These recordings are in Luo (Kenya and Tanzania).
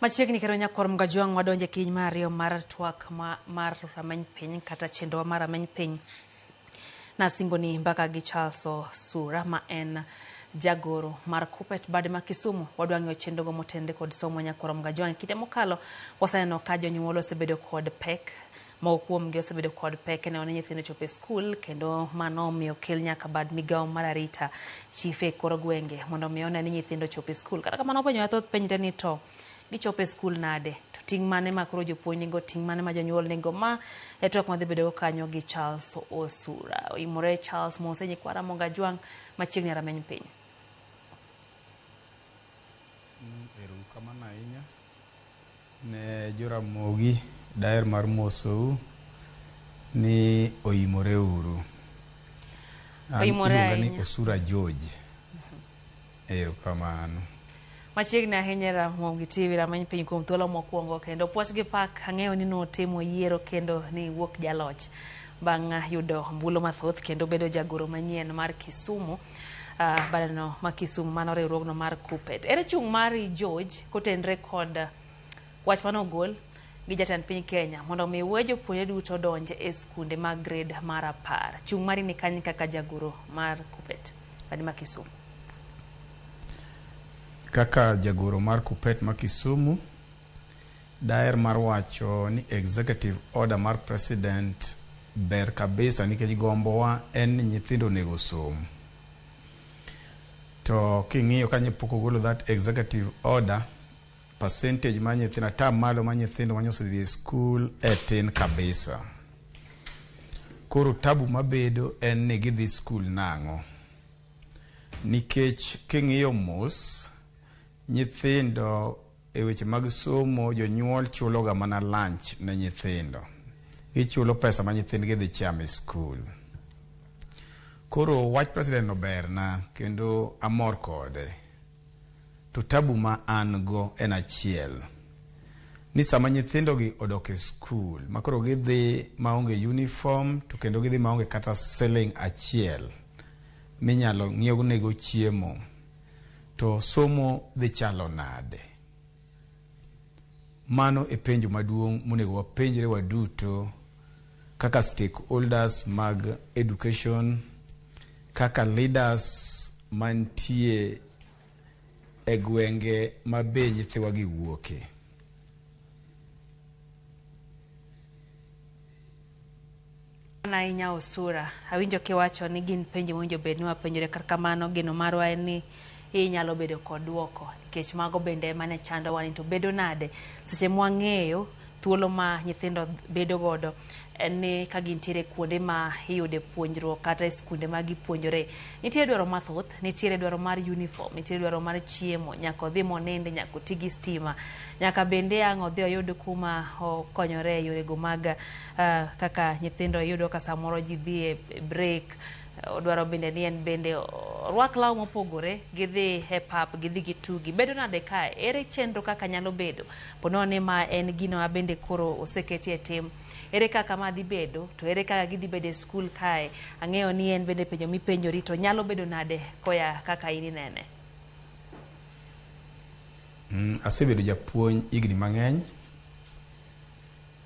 Machiegni kendo nyakwar Mgajwang' wadonje kiny mar ariyo mar twak mar rameny piny kata chenrowa mar rameny piny. Nasingo ni mbaka gi Charles Osura ma en jagoro mar Kuppet bade ma Kisumu. Wadwa ng'iyo chenrogo motenre kod somo nyakwar Mgajwang'. Kinde mokalo waseneno ka jonyuol osebedo kod pek, moko kuomgi osebedo kod pek neno ni nyithindo ochopo e skul, kendo mano omiyo kel nyaka bad migawo mar arita chife e kor gwenge mondo mi one ni nyithindo ochopo e skul. Kata kamano penjo mathoth penjre ni to gichopo e skul nade, to ting' mane ma koro jopuonj nigo, ting' mane ma jonyuol nigo. Ma e twak madhi bedogo kanyo gi Charles Osura. Oimore Charles mose nyikwa Ramogi Ajwang' machiegni rameny piny. Erokamano ahinya ne Joramogi, daher mar mosou ni oimore uru. An Oimore iluonga ni ahinya. Osura George. Erokamano. Machiegni ahinya Ramogi TV rameny piny kuom thuolo mokwongo kendo puoch gi pak ang'eyo ni notimo yiero kendo ni wuok jaloch bang' yudo ombulu mathoth kendo bedo jagoro manyien mar Kisumu. Badano ma Kisumu mano riwruogno mar Kuppet. Ere chung' mari George kotenre kod wach mane ogol gi jatend piny Kenya mondo mi we jopuonjre duto donj e skunde mag grade mar 10. Chung' mari ni kanye kaka jagoro mar Kuppet bade ma Kisumu? Kaka jagoro mar Kuppet ma Kisumu, daher mar wacho ni executive order mar president ber kabisa nikech gombowa en ni nyithindo onego osom. To king'iyo ka pok ogolo that executive order, percentage mar nyithindo, ata malo mar nyithindo mane osedhi e skul e tin kabisa. Koro tabu mabedo en ni gidhi skul nang'o? Nikech king'iyo mos, nyithindo e weche mag somo jonyuol chulo ga mana lunch ne nyithindo. Gichulo pesa ma nyithindgi dhi chamo e skul. Koro wach president no berna kendo amor kode. To tabu ma an go en achiel. Ni sama nyithindo gi odok e skul, ma koro gidhi maonge uniform to kendo gidhi maonge kata siling achiel minyalo ng'iew nego chiemo, to somo dhi chalo nade? Mano e penjo maduong' monego wapenjre waduto kaka stakeholders mag education, kaka leaders mantie e gwenge ma be nyithiwa gi wuoke. Ahinya Osura, awinjo kiwacho ni gin penjo mowinjo bed ni wapenjore, kata kamano geno marwa en ni inyalo bedo kod duoko nikech mago bende ema ne chandowa ni to bedo nade seche mwang'eyo thuolo ma nyithindo bedo godo en ni ka gintiere kuonde ma iyude puonjruok kata e skunde ma gipuonjore. Nitie dwaro mathoth, nitiere dwaro mar uniform, nitiere dwaro mar chiemo, nyaka odhi monindi, nyaka oti gi stima, nyaka bende ang' odhi oyud kuma okonyore e yorego mag kaka nyithindo iyudo ka samoro ji dhi e break, odwaro bende ni en bende orwak law mopogore, gidhi e pap, gidhi gitugi. Bedo nade kae? Ere chenro kaka nyalo bedo? Ponono ni ma en gino ma bende koro oseketi e tim. Ere kaka ma dhi bedo? To ere kaka gidhi bedo e skul kae? Ang'eyo ni en bende penjo mipenjori, to nyalo bedo nade koya kaka in inene? Asebedo japuonj higni mang'eny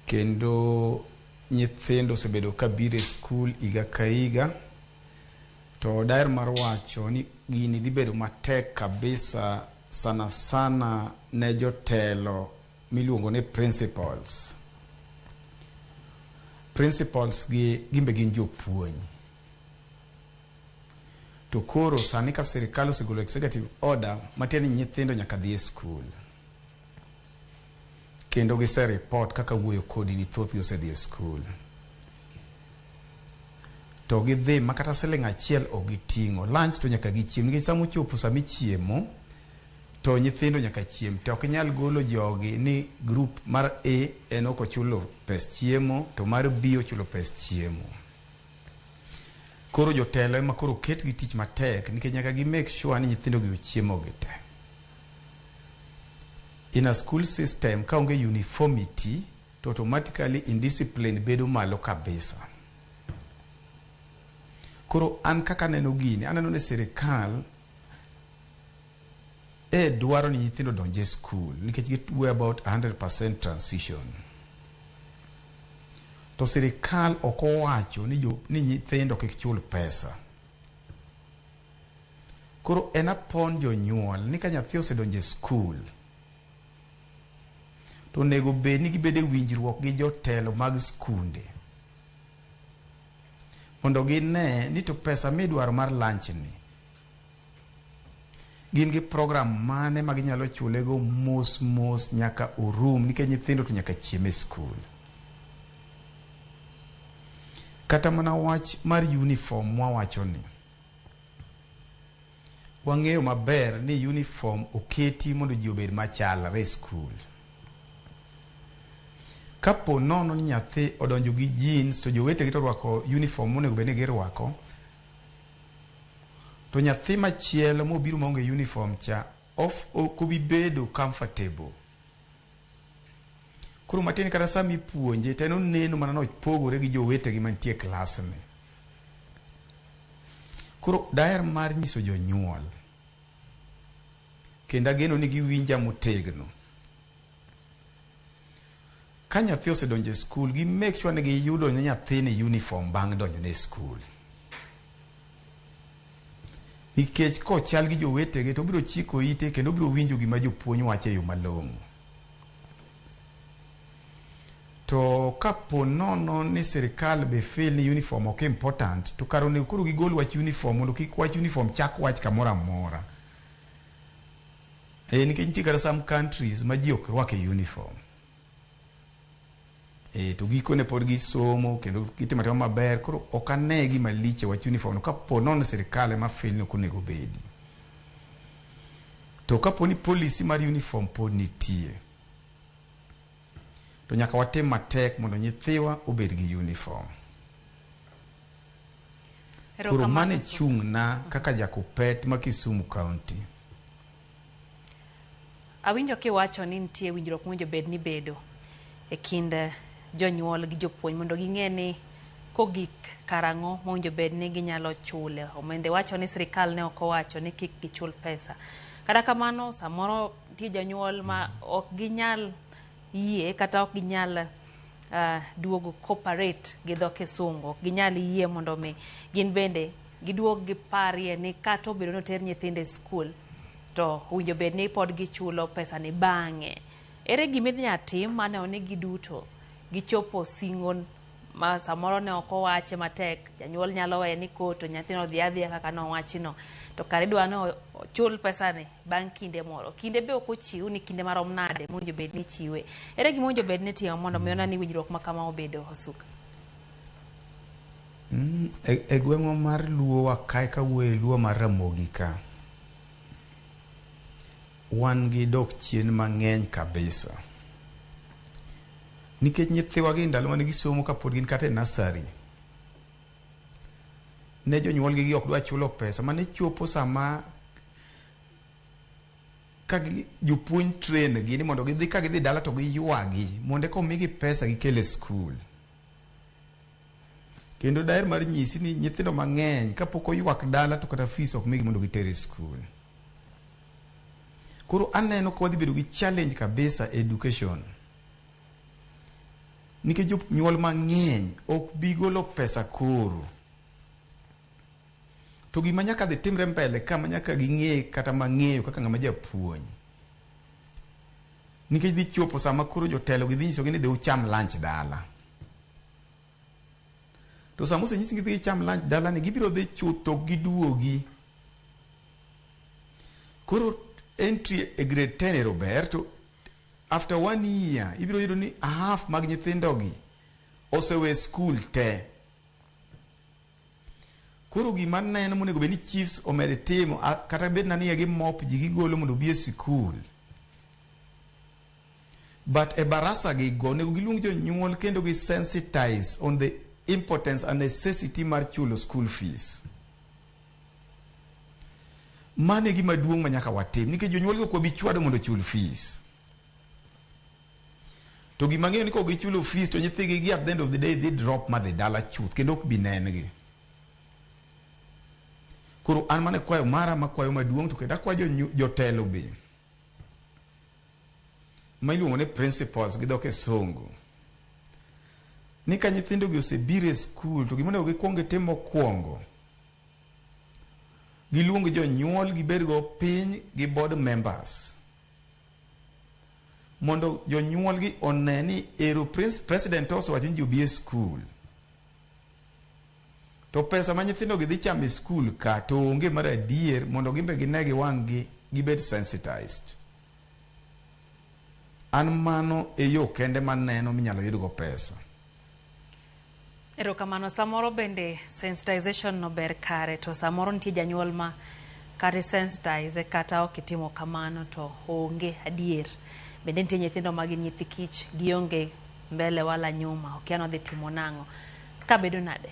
kendo nyithindo osebedo ka biro e skul higa ka higa, to daher mar wacho ni gini dhi bedo matek kabisa sana sana ne jotelo miluongo ni principals. Principals gi gimbe gin jopuonj. To koro sani ka sirikal osegolo executive order matiende ni nyithindo nyaka dhi e skul. Kendo gise report kaka wuoyo kodi ni thothgi osedhi e skul. To gidhi ma kata siling achiel ok giting'o. Lunch to nyaka gichiem nikech sama ochopo sama ichiemo to nyithindo nyaka chiem. To ok inyal golo jogi ni group mar A en ok ochulo pes chiemo to mar B ochulo pes chiemo. Koro jotelo ema koro oket gi tich matek nikech nyaka gi make sure ni nyithindo gi ochiemo gi te. In a school system ka onge uniformity to automatically indiscipline bedo malo kabisa. Koro an kaka aneno gini, aneno ni sirikal De dwaro ni nyithindo donj e skul nikech giwuoyo about 100% transition. To sirikal ok owacho ni nyithindo kik chul pesa. Koro en upon jonyuol ni ka nyathi osedonjo e skul to onego bed ni gibedo e winjruok gi jotelo mag skunde mondo gine ni to pesa midwaro mar lunch ni gin gi program mane ma ginyalo chulego mos mos nyaka orum, nikech nyithindo to nyaka chiem e skul. Kata mana wach mar uniform mwawacho ni wang'eyo maber ni uniform oketi mondo ji obed machalre e skul. Kapo nono ni nyathi odonjo gi jeans to jowetegi to orwako uniform monego bed ni girwako, to nyathi machielo mobiro maonge uniform cha ok obi bedo comfortable. Koro matin kata sama ipuonje to en oneno mana nopogore gi jowetegi mantie e klas ni. Koro daher mar nyiso jonyuol kendo ageno ni giwinja motegno. Ka nyathi osedonjo e skul, gi make sure ni giyudo ne nyathini uniform bang' donjone e skul. Nikech kochal gi jowetegi to obiro chiko ite kendo obiro winjo gima jopuonj wacho e yo malong'o. To kapo nono ni sirikal be feel ni uniform ok important, to kar onego koro gigol wach uniform mondo kik wach uniform chak wach kamoro amora. Nikech nitie kata some countries ma ji ok rwak e uniform. To gikone pod gisomo kendo gitimo atima maber, koro ok ane gima lich e wach uniform no kapo nono sirikal ema feel ni ok onego obedi. To kapo ni policy mar uniform pod nitie, to nyaka watim matek mondo nyithiwa obed gi uniform. Koro mano e chung'na kaka jakupet ma Kisumu County. Awinjo kiwacho ni nitie winjruok mowinjo bed ni bedo e kind jonyuol gi jopuonj mondo ging'e ni kogik karang'o mowinjo bed ni ginyalo chule. Omende wacho ni sirikal ne ok owacho ni kik gichul pesa. Kata kamano samoro nitie jonyuol ma ok ginyal yie kata ok ginyal duogo cooperate gi dho kisungu, ok ginyal yie mondo mi gin bende giduog giparie ni kata obedo ni oter nyithindo e skul to owinjo bed ni pod gichulo pesa ni bang'e. Ere gima inyalo tim maneno ni giduto gichopo singo ma samoro ne ok owache matek, janyuol nyalo weye ni koto nyathino odhi adhiya kaka nowachino, to kare idwa ni ochul pesani bang' kinde moro. Kinde be ok ochiw ni kinde marom nade mowinjo bed ni ichiwe. Ere gima owinjo bed ni itimo mondo mi one ni winjruok ma kama obedo Osuka? E gweng'wa mar Luo wa kae kawuoyo e Luo mar Ramogi ka, wan gi dok chien mang'eny kabisa. Nikech nyithiwa gi ndalo mane gisomo kapod gin kata e nursery, ne jonyuolgi gi ok dwa chulo pesa mane chopo sama ka jopuonj train gi ni mondo gidhi ka gidhi dala to giywagi mondo eka omigi pesa gikel e skul. Kendo daher mar nyisi ni nyithindo mang'eny kapok oywak dala to kata fees ok migi mondo giter e skul. Koro aneno ka wadhi bedo gi challenge kabisa e education. Nikech jonyuol mang'eny ok bi golo pesa koro. To gima nyaka dhi timre mbele ka ma nyaka ging'e kata mang'eyo kaka ng'ama japuonj. Nikech dhi chopo sama koro jotelo gi dhi nyisogi ni dhi ucham lunch dala. To sama osenyisgi ni dhi gicham lunch dala ni gibiro dhi chuth to ok giduogi. Koro entry e grade 10 ero ber to after 1 year ibiro yudo ni half mag nyithindogi osewe skul te. Koro gima aneno monego bed ni chiefs omed timo, kata bed na ni gimop ji gigolo mondo obi e sikul. But e barasa gi go onego giluong jonyuol kendo gi sensitize on the importance and necessity mar chulo school fees. Mano e gima duong' ma nyaka watim nikech jonyuol gi ok wabi chwado mondo ochul fees. To gima ang'eyo ni kok gichulo fees to nyithigi gi at the end of the day dhi drop ma dhi dala chuth kendo ok bi nengi. Koro an mano e kwayo mara makwayo maduong' to kendo akwayo jotelo be. ma iluongo ni principals gi dho kisungu ni ka nyithindo gi osebiro e skul to gima onego gikwong gitim mokwongo, giluong jonyuol, gibed go piny gi board members mondo jonyuol gi one ni ero president osewacho ni ji obi e skul, to pesa ma nyithindo gi dhi chamo e skul ka to onge mar adier, mondo gimbe gine gi wang' gi, gibed sensitized. An mano e yo kende maneno minyalo yudgo pesa. Erokamano. Samoro bende sensitization no ber kare, to samoro nitie janyuol ma kata sensitize kata ok itimo kamano to onge adier. Bende nitie nyithindo ma gin nyithi kich, gionge mbele wala nyuma, okia nodhi timo nang'o. Ka bedo nade?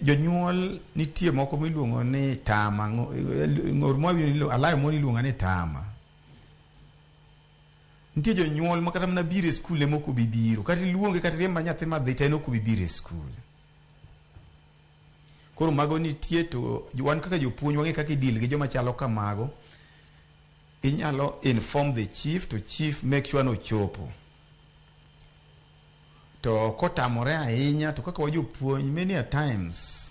Jonyuol nitie moko miluongo ni tama, ng'or mwawinjo ni alayo moro iluongo ni tama. Nitie jonyuol ma kata mana biro e skul ema ok obi biro, kata iluonge kata iriemb nyathi madhi to en ok obi biro e skul. Koro mago nitie, to wan kaka jopuonj wang'e kaka i-deal gi joma chalo kamago. Inyalo inform the chief to chief make sure nochopo. To kotamore ahinya to kaka wa jopuonj, many a times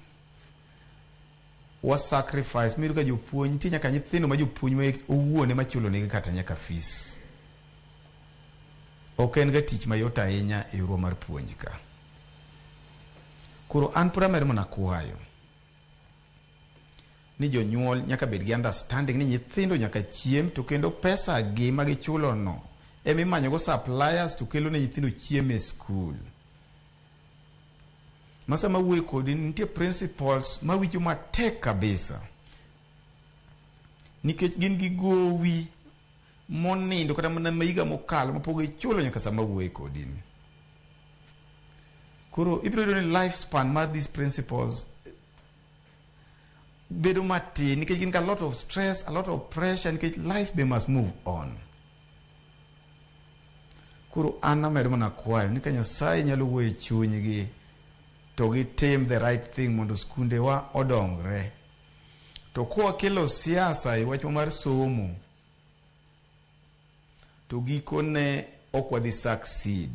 wa sacrifice miyudo ka jopuonj nitie nyaka nyithindo ma jopuonj ma owuon ema chulo negi kata nyaka fees. Ok en ga tich mayot ahinya e yorwa mar puonj ka. Koro an pod amedo mana kwayo ni jonyuol nyaka bed gi understanding ni nyithindo nyaka chiem, to kendo pesa gi ma gichulo no ema imanyo go suppliers to kelo ne nyithindo chiemo e skul. Ma sama awuoyo kodi, nitie principals mawinjo matek kabisa nikech gin gi gowi monindo kata mana ma higa mokalo mapok gichulo nyaka sama awuoyo kodi ni. Koro ibiro yudo ni lifespan mar these principals bedo matin nikech gin gi a lot of stress, a lot of pressure, nikech life be must move on. Koro an amedo mana kwayo ni ka Nyasaye nyalo wuoyo e chunygi to gitim the right thing mondo skundewa odongre. To kwakelo siasa e wachwa mar somo to gikone ok wadhi succeed.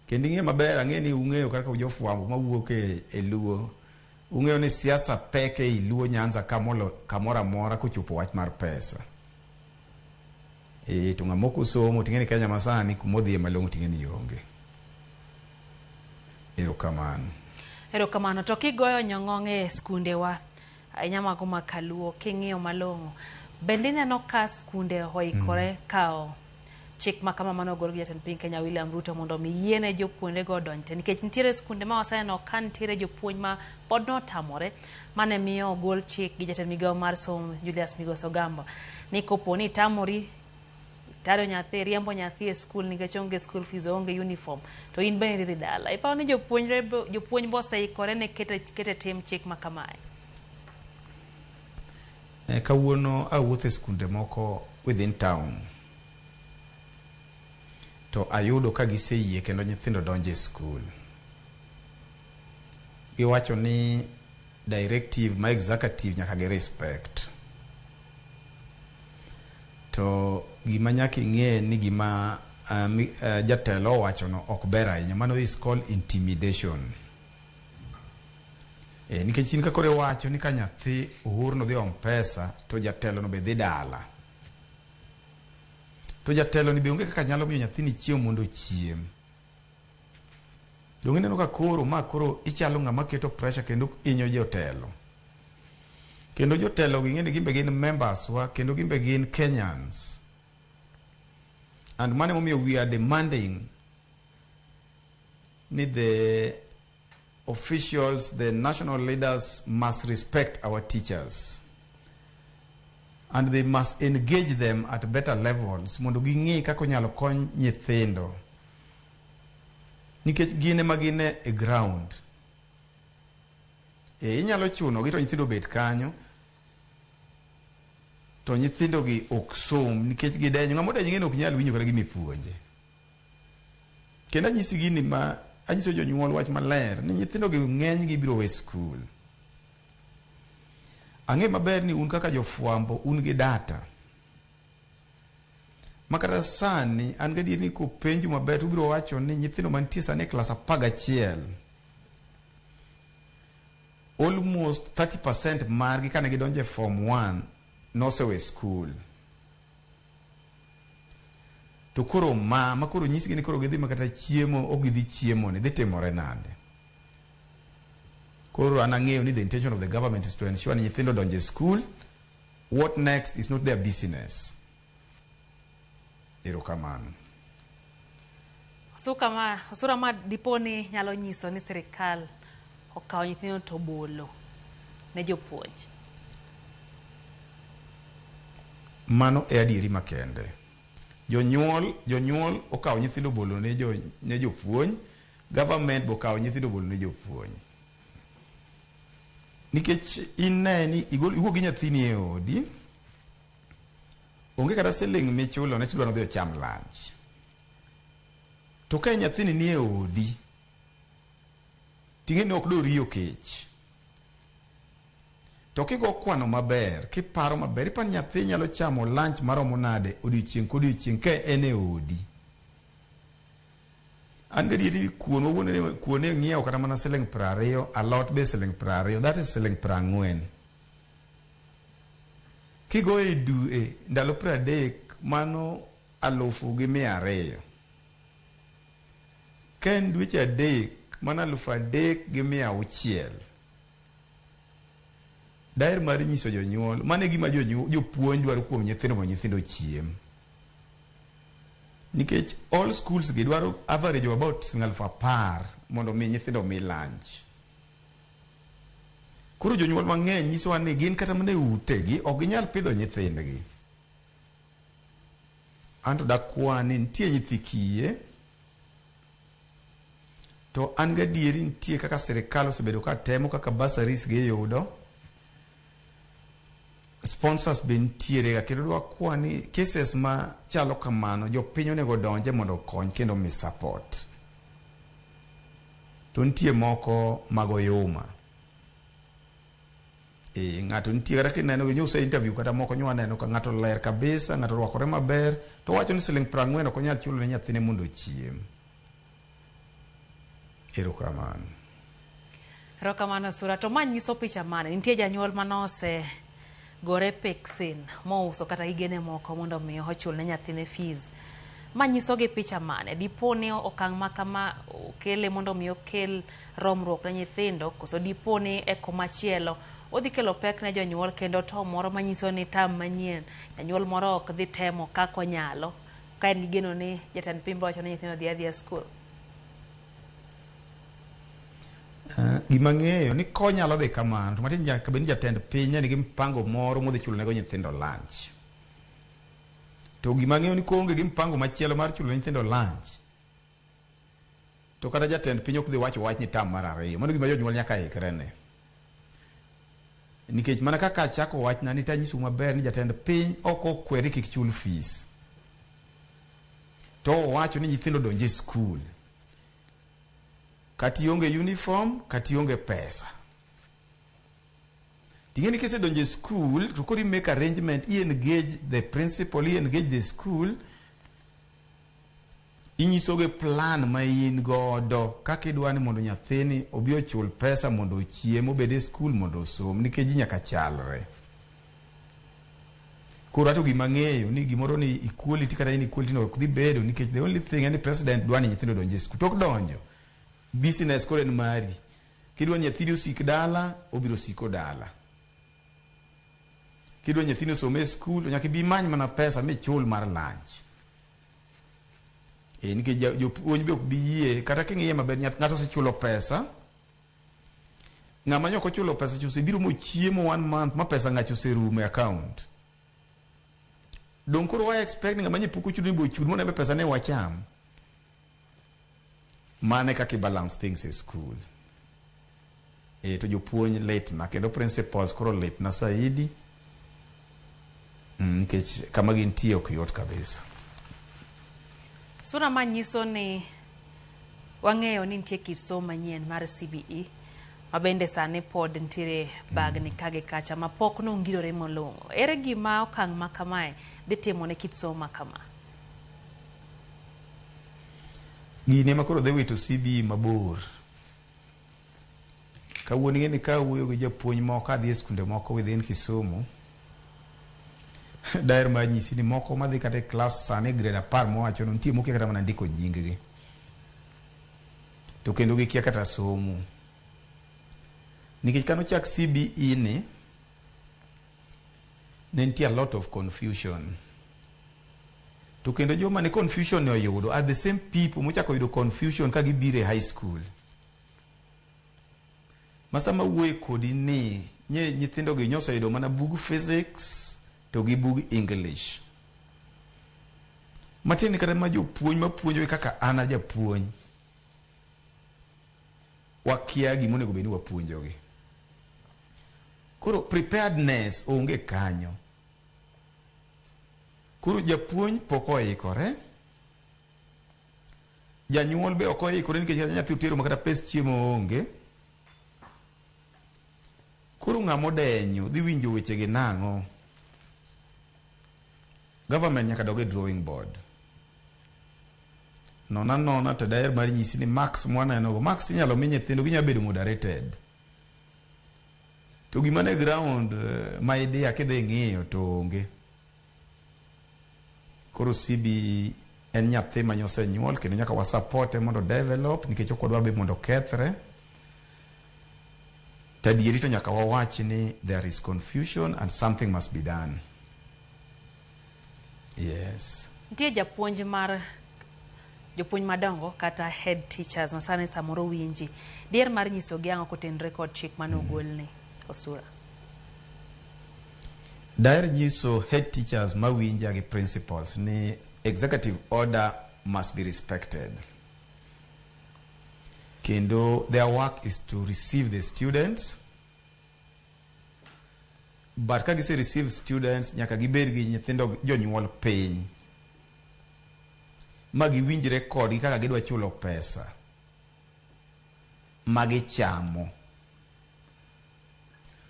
Kendo ing'e maber, ang'e ni ung'eyo kaka jofwambo mawuok e Luo, ung'eyo ni siasa pek ei Luo Nyanza kamolo kamoro amora kochopo wach mar pesa. E, to ng'ama ok osomo ting'e ni Kenya masani kumodhiye malong'o ting'e ni onge. Erokamano. Erokamano. To kigoyo nyong'ong' e skundewa, ahinya mago ma kaluo, king'iyo malong'o, bende ineno ka skunde oikore kawo chik ma kama mane ogol gi jatend piny Kenya William Ruto mondo mi yiene jopuonjre go odonj te? Nikech nitiere skunde ma waseneno ka nitiere jopuonj ma pod notamore, mane miyo ogol chik gi jatend migawo mar somo Julius Migos Ogamba ni kopo ni itamori taro nyathi, riembo nyathi e skul nikech onge school fees, onge uniform, to in bende idhi dala. Iparo ni jopuonjre jopuonj bo oseikore ne kete tim chik ma kamae? Kawuono awuotho e skunde moko within town to ayudo ka giseyie kendo nyithindo donjo e skul. Giwacho ni directive ma executive nyaka gi respect. To gima nyaka ing'e ni gima jatelo owachono ok ber ahinya. Mano is called intimidation. Nikech in ka koro iwacho ni ka nyathi Uhuru nodhi om pesa to jatelo no be dhi dala. To jatelo ni be onge kaka nyalo miyo nyathini chiemo mondo ochiem. Donge ineno ka koro ma koro ichalo ng'ama keto pressure kendo hinyo jotelo. Kendo jotelo gi ing'e ni gin be gin members wa kendo gin be gin Kenyans. And mano emomiyo we are demanding ni the officials, the national leaders must respect our teachers. And they must engage them at better levels mondo ging'e kaka onyalo kony nyithindo. Nikech gin ema gin e ground. E, inyalo chuno gi to nyithindo obet kanyo to nyithindo gi ok som nikech gidenyo. Ng'ama odenyo ing'e ni ok nyal winjo kata gima ipuonje. Kendo anyisi gini ma anyiso jonyuol wach maler ni nyithindo gi ng'eny gi biro we skul. Ang'e maber ni un kaka jofwambo un gi data. Ma kata sani an gadier ni kopenju maber to ubiro wacho ni nyithindo mantie sani e klas 11 almost 30% margi kane gidonjo e form 1 nosewe skul. To koro ma koro nyisgi ni koro gidhi ma kata chiemo ok gidhi chiemo ni dhi timore nade? Koro an ang'eyo ni the intention of the government is to ensure ni nyithindo donjo e school. What next is not their business. Erokamano. Suka ma sura ma dipo ni nyalo nyiso ni sirikal okawo nyithindo to obolo ne jopuonj. Mano e adieri makende. Jonyuol okawo nyithindo obolo ne jopuonj, government bo okawo nyithindo obolo ne jopuonj. Nikech ine ni iwuok gi nyathini e odi, onge kata siling michulo ne tidwa nodhi ocham lunch. To ka nyathini nie odi, ting'e ni ok do riyo kech. To kigo kwano maber, kiparo maber, iparo ni nyathi nyalo chamo lunch maromo nade odiochieng' kodiochieng' ka en e odi. An gadieri kuon wawuon kuon e ng'iewo kata mana siling 20, alot be siling 20, that is siling 40. Kigoyo e dwe ndalo 30 mano 1,200. Ka en dweche 3 mano 3,600. Daher mar nyiso jonyuol, mano e gima jopuonj dwaro kuom nyithindo mondo nyithindo ochiem. Nikech all schools gi dwaro average of about siling 10,000 mondo mi nyithindo omi lunch. Koro jonyuol mang'eny nyisowa ni gin kata mana e utegi ok ginyal pidho nyithindgi. Anto dakwa ni nitie nyithi kiye, to an gadieri nitie kaka sirikal osebedo ka temo kaka bursaries giyudo, sponsors be nitiere ga kendo dwakwa ni cases ma chalo kamano jopiny onego odonje mondo okony kendo mi support. To nitie moko mag oyuma. Ng'ato nitie kata kineno gi nyuse interview kata moko nyo aneno ka ng'ato ler kabisa, ng'ato orwakore maber, to wacho ni siling 40 ok onyal chulo ne nyathine mondo ochiem. Erokamano. Erokamano Sura. To ma nyiso picha mane? Nitie janyuol manose gore peksin mouso kata gigene moko mondo mi ochul ne nyathine fees. Ma nyiso gi picha mane? Dipo ni okang' ma kama okele mondo mi okel romruok ne nyithindo, koso dipo ni e komachielo odhi kelo pek ne jonyuol kendo to moro manyiso ni tam manyien janyuol moro ok dhi temo kaka onyalo ka en gi geno ni jatend piny wacho ni nyithindo dhi adhiya skul. Gima ng'eyo ni konyalo dhi kamano to matin nyaka bed ni jatend piny nigi mpango moro modhi chulo nego nyithindo lunch. To gima ng'eyo ni koonge gi mpango machielo mar chulo ne nyithindo lunch, to kata jatend piny ok dhi wacho wach ni tam mar ariyo. Mano gima jonyuol nyaka ikre ne. Nikech mana kaka achako wachna ni tanyisou maber ni jatend piny ok okweri kik chul fees. To owacho ni nyithindo donje skul. Kata ionge uniform, kata ionge pesa. Ting'e ni kisedonjo e skul, to koro i make arrangement, i engage the principal, i engage the school, inyisogi plan ma in godo kaka idwa ni mondo nyathini obi ochul pesa mondo ochiem, obed e skul mondo osom, nikech ji nyaka chalre. Koro ato gima ng'eyo ni gimoro ni equality kata inequality no ok dhi bedo nikech the only thing en ni president dwa ni nyithindo odonj e skul. Tok donjo, business koro en mari. Kidwa ni nyathini osik dala, obiro siko dala. Kidwa ni nyathini osom e skul, to nyaka ibi imany mana pesa michul mar lunch. Nikech jopuonj be ok bi yie, kata king'iye maber, ng'ato osechulo pesa, ng'ama nyo ok ochulo pesa cha osebiro mochiemo 1 month ma pesa ng'acha oserumo e account. Dong' koro wa expect ni ng'ama nye pok ochudo ni bo ochud mondo en be pesa ne wacham. Mano e kaka i balance things e school. To jopuonj litna kendo principals koro litna saidi. Nikech kama gintie ok yot kabisa. Sura ma nyiso ni wang'eyo ni nitie kit somo manyien mar CBE Ma bende sani pod nitiere bagni ka gi kacha ma pok nongirore malong'o. Ere gima okang' ma kamae dhi timo ne kit somo ma kama? Gini ema koro dhi wito CBE mabor. Kawuono ing'e ni ka awuoyo gi japuonj moko adhi e skunde moko within Kisumu, daher mar nyisi ni moko madhi kata e klas sani e grade 10 mowacho no nitie mokia kata mana ndiko nying gi. To kendo gikia kata somo. Nikech kanochak CBE ni, ne nitie a lot of confusion. To kendo joma ne confusion ni oyudo are the same people mochako yudo confusion ka gibiro e high school. Ma sama wuoye kodi ni nye nyithindo gi nyoseyudo mana bug physics to gi bug English. Matiende kata ma jopuonj mapuonjo kaka an a japuonj, wakia gima onego bed ni wapuonjogi. Koro preparedness onge kanyo. Koro japuonj pok oikore, janyuol be ok oikore nikech kata nyathi otero makata pes chiemo onge. Koro ng'ama odenyo dhi winjo wechegi nang'o? Government nyaka dog e drawing board. Nona nona to daher mar nyisi ni marks mwaneno go, marks inyalo mi nyithindo ginyalo bedo moderated. To gima ne ground ma idea kidhi ng'iyo to onge. Koro CBE en nyathi ma nyosenyuol kendo nyaka wasupporte mondo develop nikech ok wadwar be mondo okethre. To adieri to nyaka wawach ni there is confusion and something must be done. Yes. Nitie japuonj mar jopuonj madongo kata head teachers ma sani samoro winji. Dier mar nyisogi ang'o kotenore kod chik mane ogolni Osura? Daher nyiso head teachers mawinja gi principals ni executive order must be respected. Kendo their work is to receive the students. But ka gise receive students, nyaka gibed gi nyithindo jonyuol piny. Ma giwinjre kodgi kaka gidwa chulo pesa ma gichamo.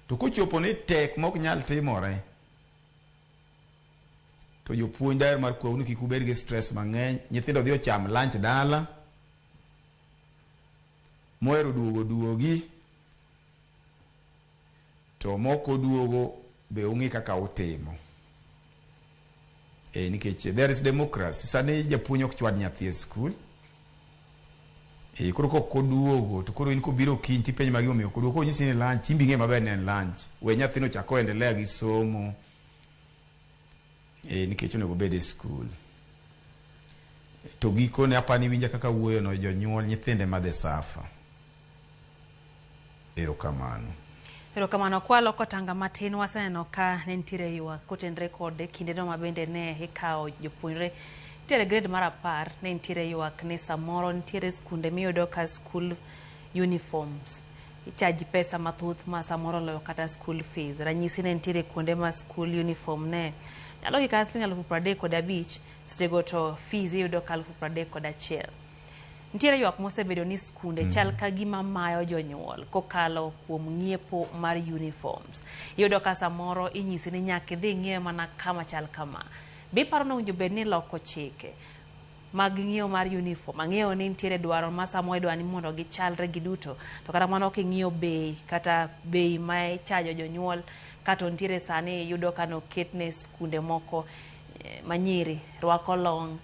To kochopo ni tek ma ok nyal timore, to jopuonj daher mar kwau ni kik ubed gi stress mang'eny. Nyithindo dhi ocham lunch dala, mohero duogo duogi, to mok oduogo be ung'i kaka utimo. E, nikech there is democracy. Sani japuonj ok chwad nyathi e skul. E, koro kok oduogo to koro in kobiro kiny tipenj ma gimomiyo ok oduogo. Konyisi ni lunch, in be ing'e maber ni en lunch. We nyathino chak oendelea gi somo. E, nikech onego obed e skul. To gikone apani winja kaka wuoyo no jonyuol nyithinde madhi suffer. Erokamano. Erokamano. Kwaloko tanga matin, waseneno ka ne nitiere ywak kotenore kod kindeno ma bende ne ikawo jopuonjre nitiere grade mar 10, ne nitiere ywak ni samoro nitiere skunde miyudo ka school uniforms ichaji pesa mathoth ma samoro oloyo kata school fees. Ranyisi ne nitiere kuonde ma school uniform ne nyalo gik kata siling 35,000, sechego to fees iyudo ka 31,000. Nitiere ywak mosebedo ni skunde chal ka gima mayo jonyuol kokalo kuom ng'iepo mar uniforms. Iyudo ka samoro inyisi ni nyaka idhi ing'iewe mana kama chal kama. Be iparo ni owinjo bed ni iloko chike mag ng'iewo mar uniform? Ang'eyo ni nitiere dwaro ma samoro idwa ni mondo gichalre giduto, to kata mano king'iyo bei kata bei ma ichajo jonyuol kato nitiere sani iyudo ka noketne skunde moko manyiri rwako long,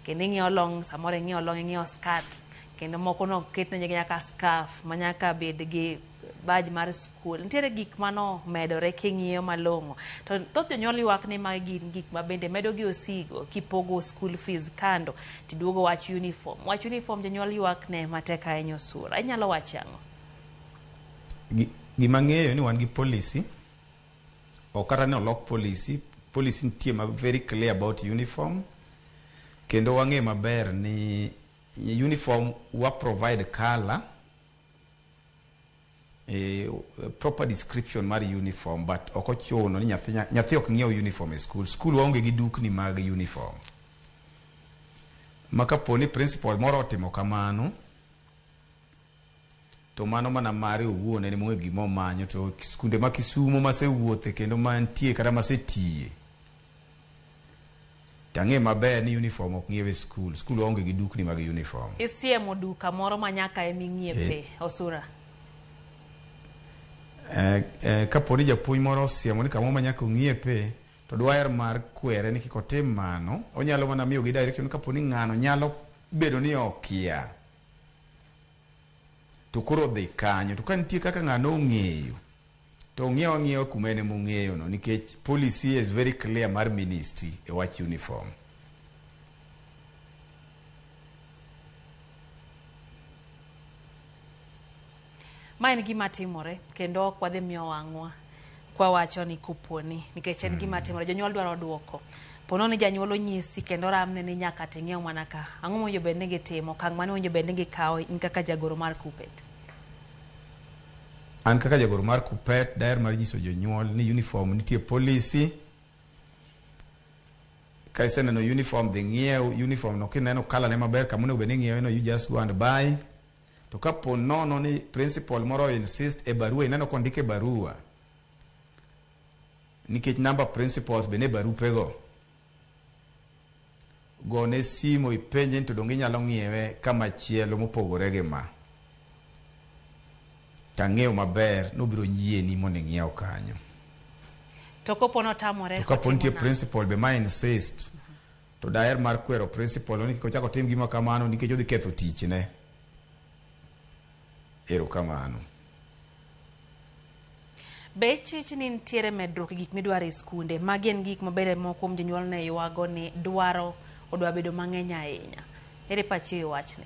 kendo ing'iewo long, samoro ing'iewo long, ing'iewo skirt, kendo moko noketne nyaka scarf ma nyaka bed gi badge mar skul. Nitiere gik mano medore king'iyo malong'o. To thoth jonyuol ywak ni magi gin gik ma bende medo gi osigo kipogo school fees kando tiduogo wach uniform. Wach uniform jonyuol ywak ne matek ahinya Osura. Inyalo wacho ang'o? Gima ng'eyo ni wan gi policy, ok kata ni olok policy, policy nitie ma very clear about uniform, kendo wang'eyo maber ni uniform wa provide color, proper description mar uniform, but ok ochuno ni nyathi ok ng'iew uniform e school. School waonge gi dukni mag uniform. Ma kapo ni principal moro otimo kamano, To mano mana mare owuon en mong'e gima omanyo. To skunde ma Kisumo masewuothe kendo mantie kata masetiye, tang'e maber ni uniform ok ng'iew e skul. Skul waonge gi dukni mag uniform. Isiemo duka moro ma nyaka eming'iepe Osura. Kapo ni japuonj moro osiemo ni kamoro ma nyaka ong'iepe, to dwaher mar kwere ni kik otim mano. Onyalo mana miyogi direction kapo ni ng'ano nyalo bedo ni okia, to koro dhi kanyo. To ka nitie kaka ng'ano ong'eyo, to ong'iew ang'iewa kuma en emong'eyo no, nikech policy is very clear mar ministry e wach uniform. Ma en gima timore kendo ok wadhi miyo wang'wa kwawacho ni koponi, nikech en gima timore. Jonyuol dwaro duoko. Pono ni janyuol onyisi kendo ramne ni nyaka ting'iew mana ka, ang'o mowinjo bed ni gitimo? Okang' mane owinjo bed ni gikawo in kaka jagoro mar KUPPET? An kaka jagoro mar KUPPET daher mar nyiso jonyuol ni uniform nitie policy. Ka iseneno uniform, dhi ng'iew uniform no. Kineno colour ne maber kama onego bed ni ing'iewe no, you just go and buy. To kapo nono ni principal moro insist e barua, ineno kondik e barua, nikech number principals be ne barupego, gone simo ipenje ni to donge inyalo ng'iewe kama chielo mopogore gi ma. Tang'eyo maber nobiro yieni mondo ing'iew kanyo. To kopo notamore, To kapo nitie otimo nang'o? principal be ma insist, to daher mar kwero principal ni kik ochak otim gima kamano, nikech odhi ketho tichne. Erokamano. Be chich ni nitiere medruok e gik midwaro e skunde? Magi en gik mabende moko kuom jonyuol ne ywago ni dwaro odwa bedo mang'eny ahinya. Ere pachi e wachni?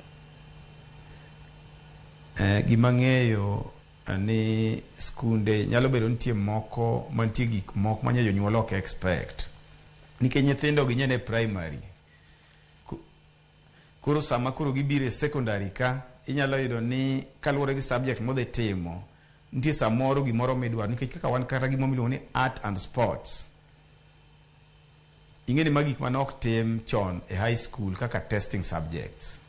Gima ng'eyo ni skunde nyalo bedo nitie moko mantie gik moko ma jonyuol ok expect, nikech nyithindo gi nyene primary. Koro sama koro gibiro e secondary ka, inyalo yudo ni kaluwore gi subject modhi timo, nitie samoro gimoro midwaro, nikech kaka wan kata gimoro miluongo ni art and sports, ing'e ni ma gik mane ok tim chon e high school kaka testing subjects.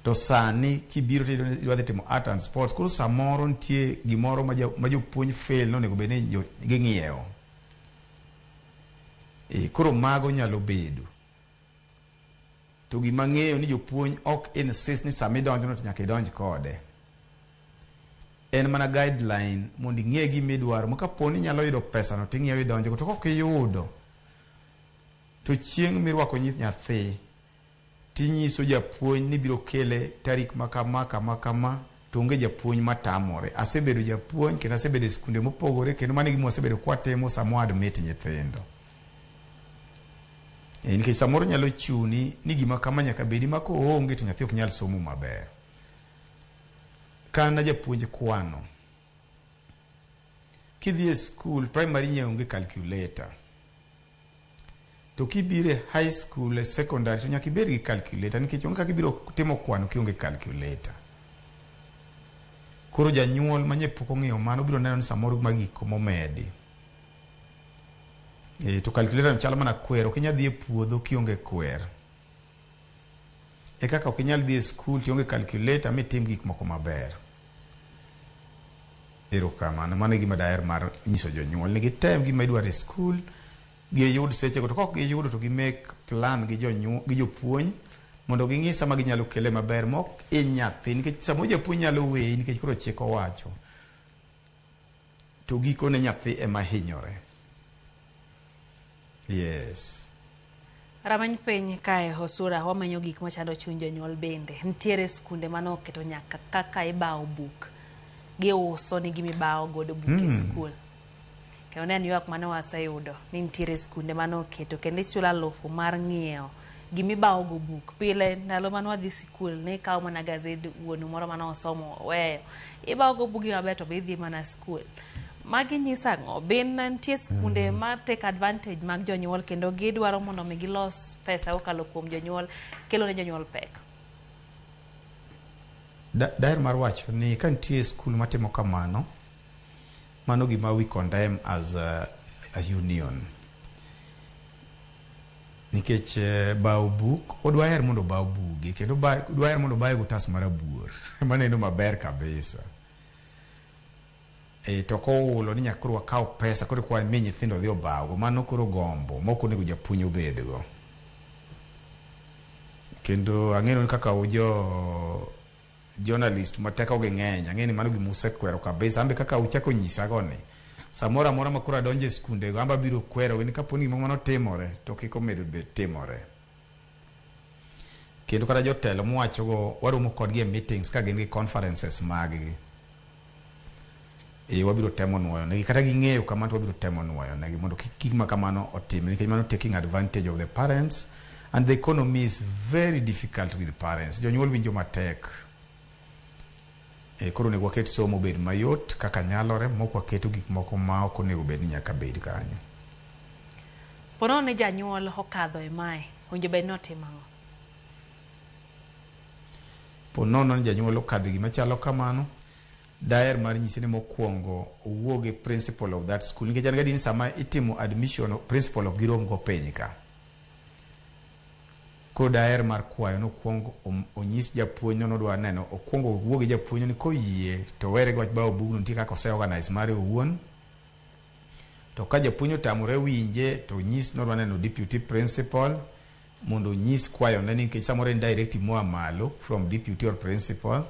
To sani kibiro to iyudo ni idwa dhi timo art and sports, koro samoro nitie gimoro ma jopuonj fail nonego bed ni ging'iewo. Koro mago nyalo bedo. To gima ng'eyo ni jopuonj ok insist ni sama idonjo no to nyaka idonj kode. En mana guideline mondo ing'e gima idwaro, ma kapo ni inyalo yudo pesa no ting'iewo idonjo go, to kok iyudo to chieng' mirwako nyith nyathi tinyiso japuonj ni biro kele tarik ma kama kama kama, to onge japuonj matamore. Asebedo japuonj kendo asebedo e skunde mopogore, kendo mano e gima wasebedo kwatimo sama wa admit nyithindo. Nikech samoro nyalo chuni ni gima kama nyaka bedi ma koonge to nyathi ok nyal somo maber. Ka an ajapuonj kwano, kidhi e skul primary nye onge calculator, to kibiro e high school e secondary to nyaka ibed gi calculator, nikech onge kaka ibiro timo kwano kionge calculator. Koro janyuol manye pok ong'eyo mano biro neno ni samoro magi gik momedi. To calculator no chalo mana kwer, ok inyal dhi e puodho kionge kwer. E kaka ok inyal dhi e skul tionge calculator mitim gik moko maber. Erokamano, mano e gima daher mar nyiso jonyuol ni gitem gima idwaro e skul, giyud sechego, to kok giyudo to gi make plan gi jonyuol gi jopuonj mondo ging'i sama ginyalo kele maber mok hiny nyathi, nikech samoro japuonj nyalo weyi nikech koro chik owacho, to gikone nyathi ema hinyore. Yes. Rameny piny kae Osura, wamenyo gik machando chuny jonyuol bende. Nitiere skunde mane oketo nyaka kaka ibawo buk. Giuso ni gimibawo godo buk e skul. Kendo ne en ywak mane waseyudo ni nitiere skunde mane oketo kendo ichulo alufu mar ng'iewo gimibawo go buk. Pile ndalo mane wadhi sikul ne ikawo mana gazed wuonu moro mane osomo weyo. Ibawo go bugi maber to be idhi mana skul. Magi nyiso ang'o? Be nitie skunde ma take advantage mag jonyuol kendo gidwaro mondo mi gilos pesa kokalo kuom jonyuol, kelo ne jonyuol pek? Daher mar wacho ni ka nitie skul matimo kamano, mano gima we condemn as a union. Nikech bao buk, odwaher mondo obaw buge, kendo dwaher mondo obaye gotas marabuor maneno maber kabisa. To koulo ni nyaka koro wakaw pesa koro kwa mi nyithindo dhi obawgo, mano koro gombo mok onego japuonj obedgo. Kendo ang'eyo ni kaka ujo journalist ma teko gi ng'eny, ang'eyo ni mano gima usekwero kabisa. Ambe kaka uchako nyisago ni samoro amora ma koro adonjo e skundego, amba abiro kwerogi ni kapo ni gima mano timore to kik omedo bed timore. Kendo kata jotelo mwachogo waromo kodgi e meetings ka gin gi conferences maggi. Wabiro temo nuoyo negi kata ging'eyo kamano to wabiro temo nuoyo negi mondo kik gik ma kamano otimre nikech mano taking advantage of the parents and the economy is very difficult with parents. Jonyuol winjo matek. Koro onego waket somo obed mayot kaka nyalore mok waketo gik moko ma ok onego bed ni nyaka bed kanyo. Ponono ni janyuol okadho e mae, owinjo bed ni otimo ang'o? Po nono ni janyuol okadho e gima chalo kamano, daher mar nyise ni mokwongo owuo gi principal of that school nikech an gadier ni sama itimo admission principal ok girom go piny ka. Koro daher mar kwayo ni okwong onyis japuonj no nodwa neno okwongo owuo gi japuonj ni koyie to owere gi wach bawo bugno nitie kaka ose organize mare owuon. To ka japuonj otamore winje to onyis nodwa neno deputy principal mondo onyis kwayone ni nikech samoro en directive moa malo from deputy or principal.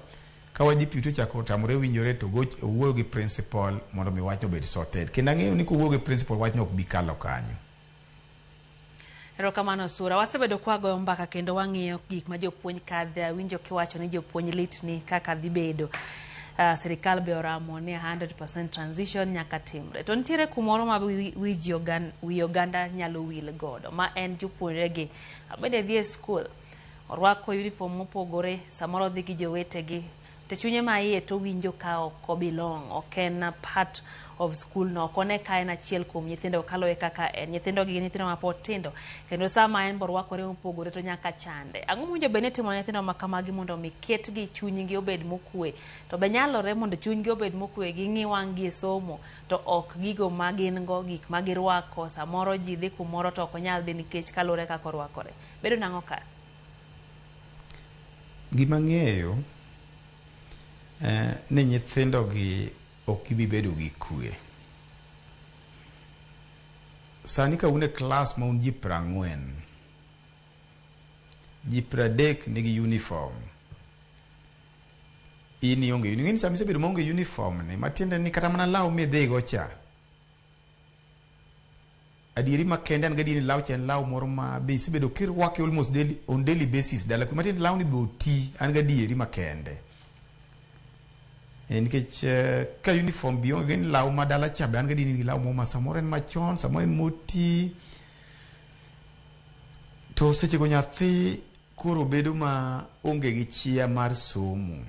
Ka wach deputy ochako otamore winjore to owuo gi principal mondo mi wachno obed sorted. Kendo ang'eyo ni kowuoyo gi principal wachno ok bi kalo kanyo. Erokamano Sura. Wasebedo kwagoyo mbaka kendo wang'iyo gik ma jopuonj kadhe. Awinjo kiwacho ni jopuonj litni kaka dhi bedo. Sirikal be oramo ni 100% transition nyaka timre. To nitiere kumoro ma wi oganda nyalo wil godo ma en jopuonjre gi. Bende dhi e skul, orwako uniform mopogore, samoro odhi gi jowetegi, to chunye ma iye to owinjo ka ok o belong, ok en part of school no, ok one ka en achiel kuom nyithindo kaluwore kaka en. Nyithindo gi gin nyithindo mapod tindo, kendo sama en borwakore mopogore to nyaka chande. Ang'o mowinjo bed ni itimo ne nyithindo ma kamagi mondo mi ketgi chunygi obed mokwe? To be nyalore mondo chunygi obed mokwe ging'i wang' gi e somo to ok gigo ma gin go, gik ma girwako, samoro ji dhi kumoro to ok onyal dhi nikech kaluwore kaka orwakore. Bedo nang'o ka? Gima ang'eyo ni nyithindo gi ok gibi bedo gi kwe. Sani ka un e klas ma un ji 40, ji 30 nigi uniform. In ionge uniform. Ing'eni sama isebedo maonge uniform ni, matiende ni kata mana law midhigo cha, adieri makende an gadier ni law cha en law moro ma be isebedo kirwake almost daily, on daily basis dala matiende law ni be oti an gadieri makende. Nikech ka uniform bi onge ni law ma dala cha be an gadier ni law moro ma samoro en machon, samoro en moti. To sechego nyathi koro bedo ma onge gi chia mar somo.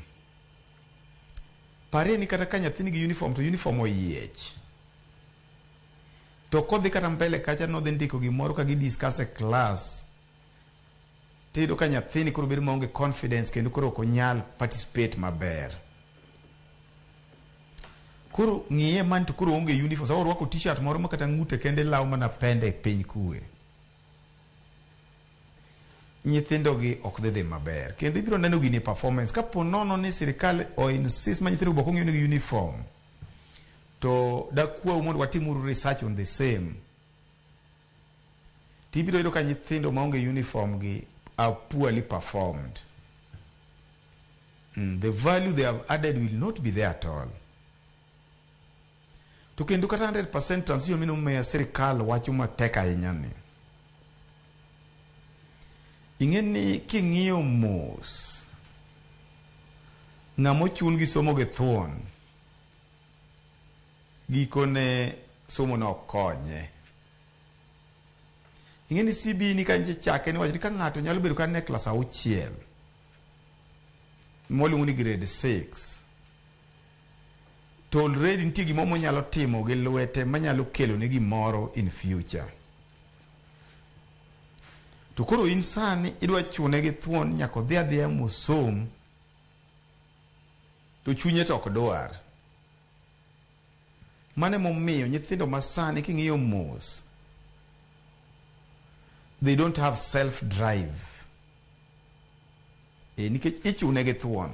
Parie ni kata ka nyathi nigi uniform to uniform oyiech. To kodhi kata mbele kacha nodhi ndiko gimoro ka gi discuss e class. Tiyudo ka nyathini koro bedo maonge confidence kendo koro ok onyal participate maber. Koro ng'iye man to koro onge uniform. Sama orwako t-shirt moro ma kata ng'ute kende law mana pende e piny kue. Nyithindo gi ok dhi dhi maber. Kendo ibiro neno gini e performance. Kapo nono ni sirikal o insist ma nyithindo ok ong'iyo nigi uniform. To dakwau mondo watimuru research on the same. Tibiro yudo ka nyithindo maonge uniform gi are poorly performed. The value they have added will not be there at all. To kendo kata 100% transition mino miyo sirikal wacho matek ahinya ni. Ing'e ni king'iyo mos, ng'ama ochun gi somo gi thuon, gikone somo no ok konye. Ing'e ni CBE ni ka nyiche chake ni wacho ni ka ng'ato nyalo bedo ka ne klas 6 mwaluongo ni grade 6 to already nitie gimoro monyalo timo gi lwete manyalo kelo ne gimoro in future. To koro in sani idwa chune gi thuon nyaka odhi adhiya mosom to chunye to ok dwar. Mano emomiyo nyithindo masani king'iyo mos They don't have self drive. E, nikech ichune gi thuon.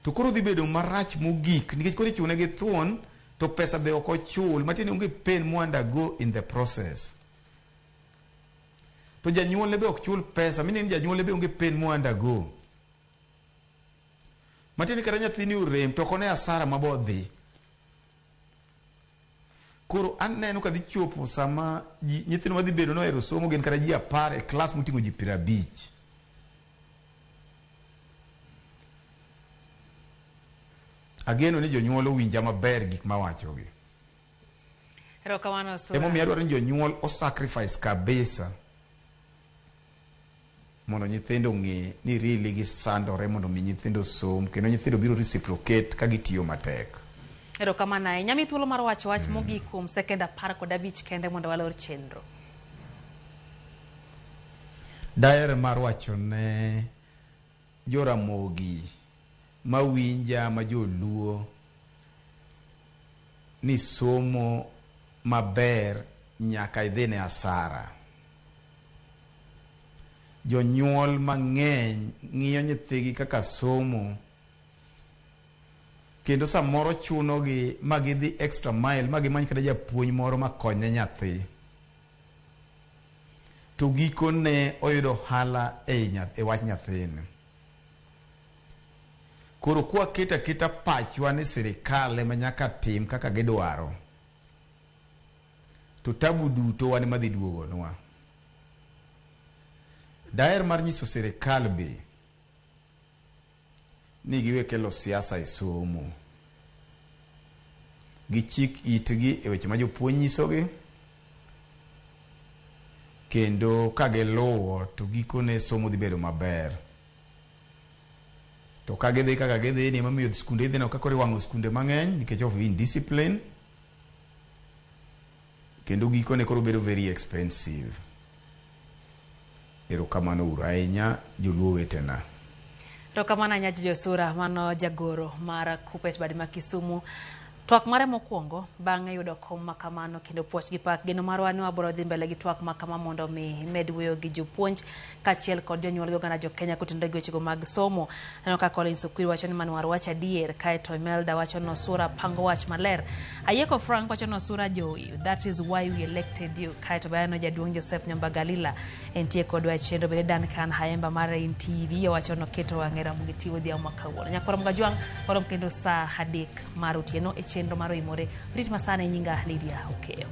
To koro dhi bedo marach mogik nikech koro ichune gi thuon to pesa be ok ochul matiende onge pain mo undergo in the process. To janyuolne be ok chul pesa, mine ni janyuolne be onge pain mo undergo. Matiende kata nyathini orem to ok one asara ma bodhi. Koro aneno ka dhi chopo sama nyithindo madhi bedo nohero somo gin kata ji 10 e klas moting'o ji 50. Ageno ni jonyuol owinja maber gik mawachogi. Erokamano Sura. Emomiyo adwaro ni jonyuol o sacrifice kabisa mondo nyithindo ong'e ni really gisandore mondo mi nyithindo osom kendo nyithindo biro reciprocate ka gitiyo matek. Erokamano ahinya. Mi thuolo mar wacho wach mogik kuom sekend 15 kende mondo walor chenro. Daher mar wacho ne Joramogi mawinja ma joluo ni somo maber nyaka idhine asara. Jonyuol mang'eny ng'iyo nyithigi kaka somo kendo samoro chunogi ma gidhi extra mile ma gimany kata japuonj moro makonye nyathi. To gikone oyudo ohala e, e wach nyathini. Koro kwaketo aketa pachwa ni sirikal ema nyaka tim kaka gidwaro, to tabu duto wan ema dhi duogonwa. Daher mar nyiso sirikal be ni giwe kelo siasa e somo. Gichik itgi e weche ma jopuonj nyisogi kendo ka giluwo to gikone somo dhi bedo maber. To ka gidhi kaka gidhi ni emomiyo skunde idhi neno ka koro iwang'o skunde mang'eny nikech of indiscipline kendo gikone koro bedo very expensive. Erokamano uru ahinya joluo wetena. Erokamano ahinya Josura, mano jagoro mar Kuppet badi ma Kisumu. Twak mare mokwongo bang'e yudo kom ma kamano kendo puoch gi pak. Geno marwa ni wabiro dhi mbele gi twak ma kama mondo mi med wuoyo gi jopuonj kaachiel kod jonyuol gi oganda jokenya kotenore gi wechego mag somo. Aneno ka Collins Okwiri wacho ni Manwar wacho adier, kaeto Imelda wacho ni Osura pango wach maler. Ayieko Frank wacho ni Osura jowi, that is why we elected you. Kaeto be aneno jaduong' Joseph Nyomba Galila entie kodwa e chenro bende Duncan Haemba mar Rain TV owacho ni oketo wang'e Ramogi TV odhiambo ma kawuono. Nyakwar Mgajwang' warom kendo saa 3 mar otieno e chenro mar Oimore. Rit masani nyinga Lydia Okeyo.